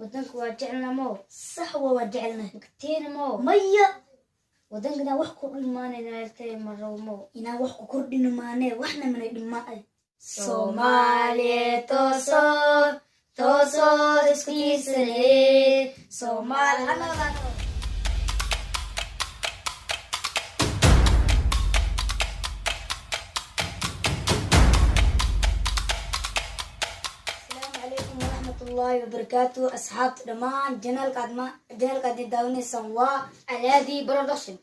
Wadanka waa jecelnamo. Sax waa jecelnahay. Magtiinamo. Maya. Wadankana wax ku dhimaanayna maramo. Inaan wax ku kordhino maanee, waxna manay dhimaa. Soomaaliya toosoo toosoo isku tiirsanee Soomaali. Asalaamu calaykum waraxmatullaahi wabarakaatu, asxaabta dhammaan. Channelkaad ma channelkaad i daawanaysaan waa Alaadii Production.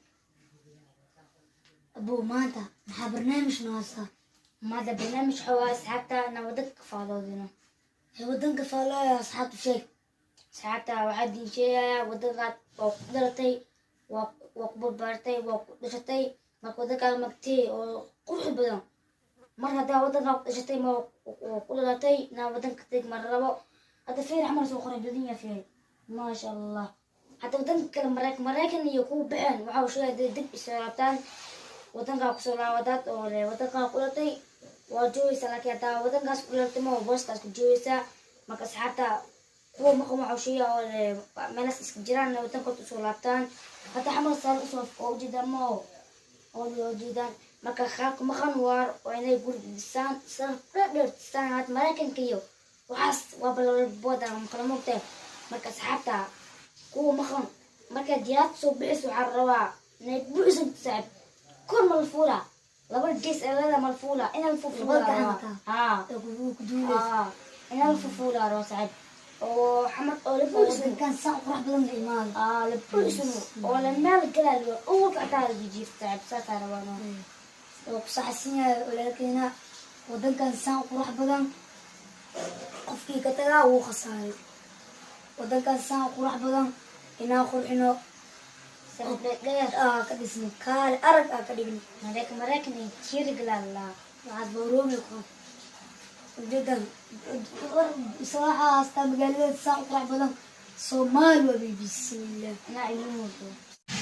Abuu, maanta maxaa barnaamij noo haystaa? Maanta barnaamij waxaa waa asxaabta inaan wadanka ka faaloodino. Ee wadanka faallooya, asxaabta sheeg. Asxaabta, waxaa diin sheegayaa wadankaad waa ku dhalatay, waa ku barbaartay, waa ku dhashatay. Marka wadankaad magtay oo qurux badan, mar haddaa wadankaa ku dhashatay ma waa ku dhalatay, inaa wadanka teg mar rabo. Hadda fiir, Xamar soo qoray badan yahay, fiir, maasha Allah. Hadda wadanka kale, Maraykan iyo kuwa baxeen, waxa uu sheegaya dib isoo laabtaan, wadankaa kusoo laabadaad oo le wadankaa ku dhalatay waa joogaysaa. Laakiin haddaa wadankaas ku dhalatay ma booskaas ku joogaysaa. Marka asxaabta, kuwa maqan waxa uu sheegaya oo le meelaas iska jiraan wadankood usoo laabtaan. Hadda Xamar saan usoo oo ujeedaan ma oo ujeedaan. Marka qaarka maqan waa inay guri dhisaan, sar dheer dhisaan. Hadda Maraykanka iyo waxaas waa balabooda kala moogtahay. Marka asxaabta, kuwa maqan, marka diyaarad soo bixis, waxaa la rabaa inay buuxsan, saaxib. Kor malfuula, laba gees ee leeda malfuula ina la fufuula. Labada gacanta. Haa. Ee ku duuleysa. Haa, ina la fufuula rabo, saaxib, oo Xamar oo la buuxsan. Wadankan saan u qurux badan la imaado. Aa, la buuxsan oo la meel galaa ugu kactaa la jiif, saaxib, saasaa rabaa. Oo ku saxsan yahay walaalkeena. Wadankan saan u qurux badan qofkii ka tagaa wuu khasaaray. Wadankan saan u qurux badan inaan qurxino. Saaxib, dheer. Aa ka dhisno, kaale arag aa ka dhigno. Maraykan iyo jiiri galaa la. Waxaad bawroomi ku ujeedan war waxaa haastaa magaalada saan u qurux badan. Soomaali waa bismillah. Anaa idiin wado.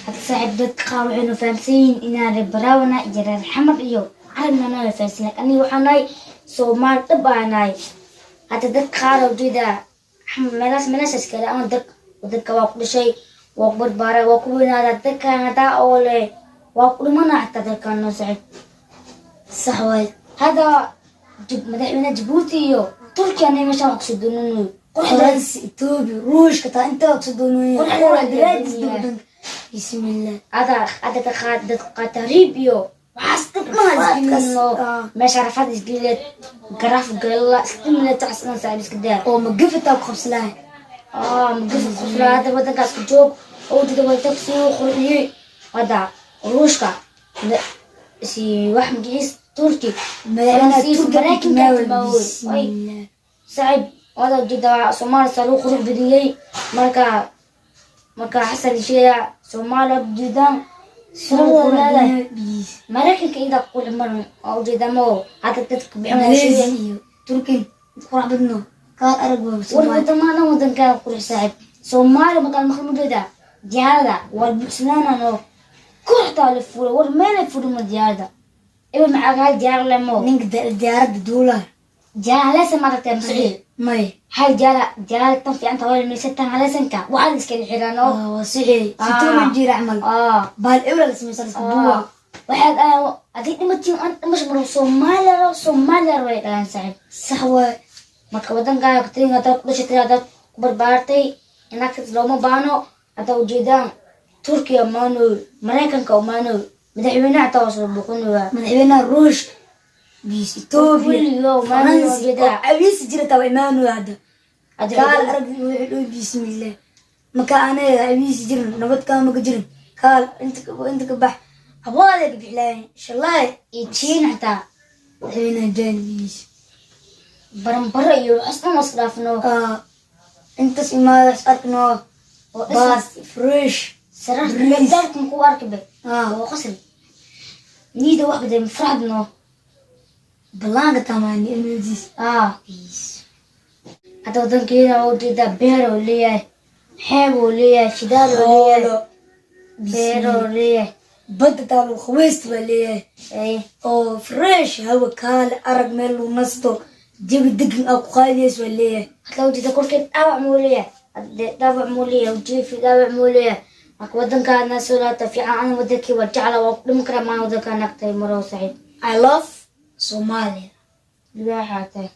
Hadda saaxiib, dadka qaar waxaynu fahamsan yihiin inaan reer Baraawana iyo reer Xamar iyo Carabna nala fahamsan, laakiin aniga waxaan nahay Soomaali dhab aan nahay. Hadda dadka qaar oo jeedaa meelaas iskale ama dad wadanka waa ku dhashay, waa ku barbaaray, waa ku weynaadaa dadkan haddaa oo le waa ku dhimanaa xataa dadkan noo, saaxiib. Sax waay. Hadda madaxweynaha Jabuuti iyo Turkiya anay meeshaan wax kusoo doonanayo. Faransi, Etoobiya, Ruushka, taa intaa kusoo doonooyin. Qurux daraadiis badan. Wadanka bismillah. Ada ka qaad dad qatariib iyo waxaas dad ma isgelino. Meesha rafaad isgelileed, garaaf gala isdhimileed, waxaas dhan, saaxiib, iska daa. Oo magafataa ku qabsalahay. Aa, magafa qofla. Hadda wadankaas ku joog oo jida wadanka sii qurxiyey. Hadda Ruushka si wax magaciis Turki. Madaxweynaha Faransiis, Turkiga. Maraykanka timaawey. Bismillah. Saaxiib, wada jida Soomaaliya saa lagu qurux badiyey. Marka xasan sheeya Soomaaliya jidaan soo leedahay Maraykanka inta qurux maran oo ujeeda ma oo hadda dadka bixin. Malaysia iyo Turki qurux badno, kaal arag waa war. Soomaali. Wadamadan wadankaa qurux, saaxiib. Soomaaliya markaan maqal ujeeda diyaarada waa buuxsanaanaan oo kooxtaa la fuulay. War meelay furima diyaarada ebel macaaga hal diyaar le mo. Ninka diyaaradda duulaha. Diyaar maaragtay masiciid? May. Hal diyaara, diyaarada tan fiican tahay mise tan halesanka waxaad iskala xiraan oo waa sixi situma jira camal. Baal ebla la samaysan iska duwa. Waxaad adig dhimatiin an dhimash maro. Soomaaliya rabo, Soomaaliya rabo ay dhalaan, saaxiib. Sax waay. Marka wadankaaga ka tagin haddaad ku dhashatay, haddaad ku barbaartay, inaad looma baano. Haddaa ujeedaan Turkiya maanoy, Maraykanka maanoy, madaxweynaha xataa waa soo boqonayaa. Madaxweynaha Ruushka bis, Etoobiya, Kulligo maanoy. Faransi oo ujeedaa cawiisi jira taa waa imaanoy hadda. Hadda kaal arag wuxuu dhow bismillah. Marka anaga cawiisi jirin, nabad kaama ka jirin. Kaal inta ka bax abaada ka bixilaayan shallaay. Iyo Jiin xataa. Madaxweynaha jaan bis. Baranbaro iyo waxaas dhan was dhaafno. Intaas imaada is arkno. Oo dhisan. Baas fresh. Sarar. Bariis. Dalkan ku arki be. Oo qasri niida wax badan farxadno. Balaanka tamaani ilmihiis. Hadda wadankeena oo ujeedaa beer oo leeyahay, xeeb oo leeyahay, shidaal oo leeyahay, xoolo. Beer oo leeyahay. Badda taa lagu khaweysta baa leeyahay. Oo fresh hawa, kaale arag, meel lagu nasto, jawi degan aa ku qaadayso waa leeyahay. Hadda ujeeda korkeed dhaawac muu leeyahay. Hadee dhaawac muu leeyahay, ujiifi dhaawac muu leeyahay. Marka wadankaana soo laata fiican. Ana wadankii waa jecla, waa ku dhimi karaa maan wadankaa nagtay maro, saaxiib. I love Somalia. Libaaxaa tahay.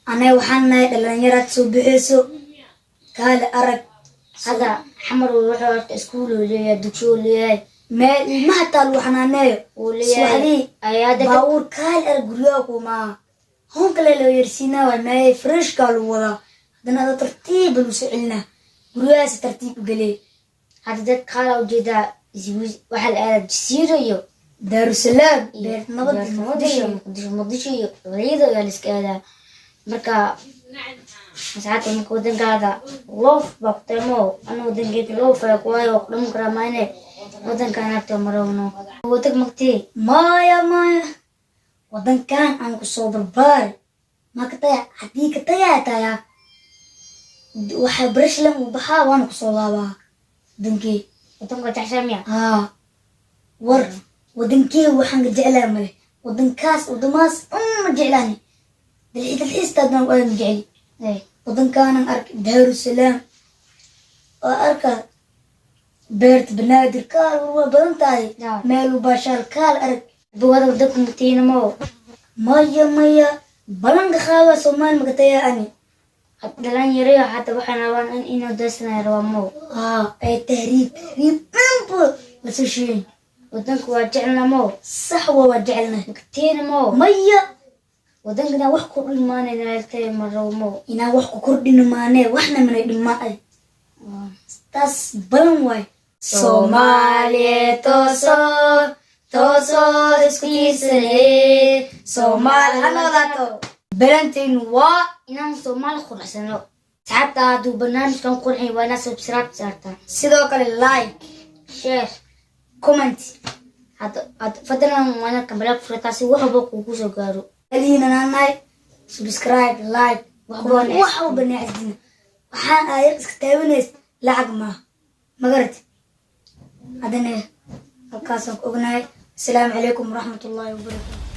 Anaga waxaan nahay dhalinyaraad soo bixeyso, kaale arag. Hadda Xamar wuxuu horta iskuul uu leeyahay, dugsi uu leeyahay. Meel ilmaha taa lagu xanaaneeyo. Uu leeyahay. Subaxdii ayaa hadda baabuur kaale arag, guryaha kumaa hoon kale loo yersiinaa waay, meey freshkaa lagu wadaa, haddana ada tartiib lagu soo celinaa, guryahaasi tartiib u geley. Hadda dad qaar aa ujeedaa, waxaa la aadaa Jasiiro iyo Daarusalaam, Beer Nabad. Nabad iyo Muqdisho, Muqdisho iyo Waliida ayaa la iska aadaa. Marka asxaabta, marka wadankaada love baa ku taymo. Ana wadankeyga love ayaa ku waayo, waa ku dhaman karaa maane wadankaan agta marowno wadag magtee. Maya, maya, wadankan aan ku soo barbaari ma ka taya. Haddii ka tagaa taya, waxaa barashlan uu baxaa, waana kusoo laabaa wadankey. Wadanka jeceshaa miya? Haa, war wadankey waxaan ka jeclaa male. Wadankaas, wadamaas dhan ma jeclaani. Dalxiistaadaan aad ma jecli. Wadankaanan ark, Daarusalaam waa arka, Beerta Banaadir kaal waa badan tahay. Meel u baashaal, kaal arag. Buwada wadanka matiinamo. Maya, maya, balanka qaaba Soomaali makataya ani. Dhalinyaro hadda waxay rabaan in inuu daysana rabaa mo. Haa, ee tahriib, tahriib dhanba lasoo sheegay. Wadanka waa jecelna mo. Sax waa jecelnahay. Makatiina mo. Maya. Wadankana wax ku dhimaanayna marabo mo. Inaan wax ku kordhino maanee, waxna manay dhimaa ay taas balan waay. Soomaaliya tooso, toosoo isku tiirsanee. Soomaali ha noolaato. Balantaynu waa inaan Soomaali quruxsano. Asxaabta, hadduu barnaamijkan qurxin, waa inaad subscribe saartaa. Sidoo kale like, share, comment. Had fadlan waa inaad kambalaa ku furataa si wax walba kuugu soo gaaro. Aliina nahay, subscribe, like, waxba wax walba neecasdina. Waxaan aayar iska taabanays, lacag maaha, magarati. Haddana halkaasaan ku ognahay. Asalaamu calaykum waraxmatullaahi wabarakaatu.